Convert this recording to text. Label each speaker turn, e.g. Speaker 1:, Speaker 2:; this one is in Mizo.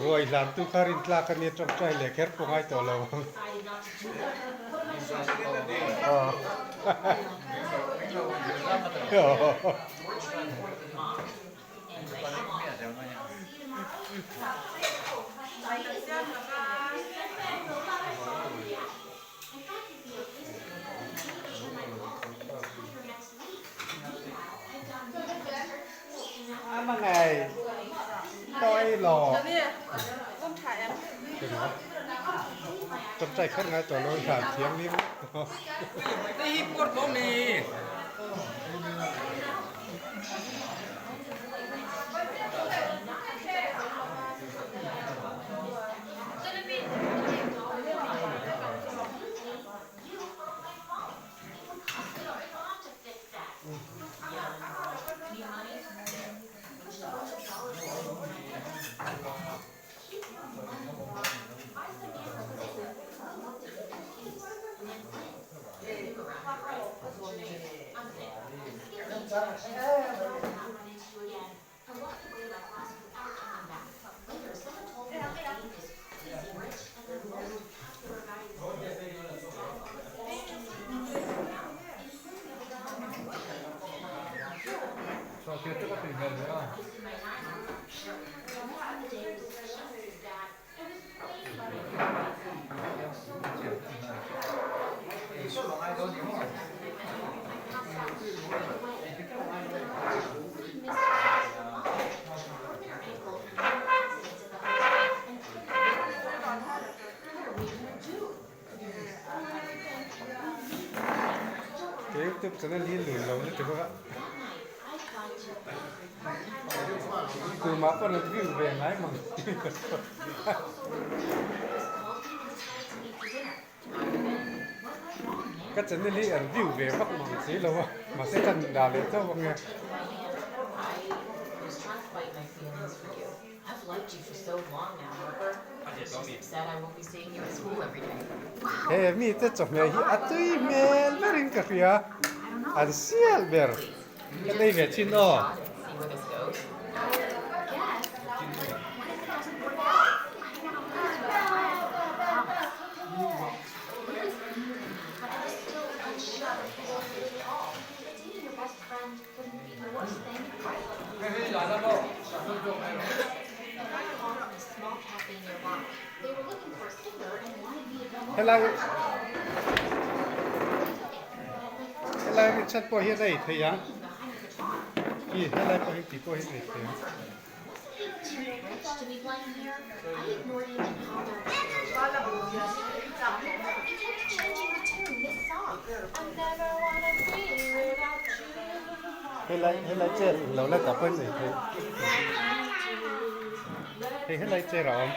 Speaker 1: Ruai hlan tu kha rin tlak a nia tawngtai leh kher pawh ngai tawh lo ang. Ama ngai toi lo. Tawngtai kher ngai tawh lo hlan thiang lim. Ke youtube channel hi lui lo lutuk a tumah pawn an view ve ngai mang ka channel hi an view ve vak mang si lo a mahse ka dah leh chauh ang e. He mite chawhmeh hi a tui hmel berin ka hria, an sial ber ka nei ve thin aw. Helai helai rinchhan pawh hian a ei theih ang khi helai pawh hi ti pawh hi a ei theih ang. Helai helai chair lo la tah pawhin ei theih hei helai chair a awm.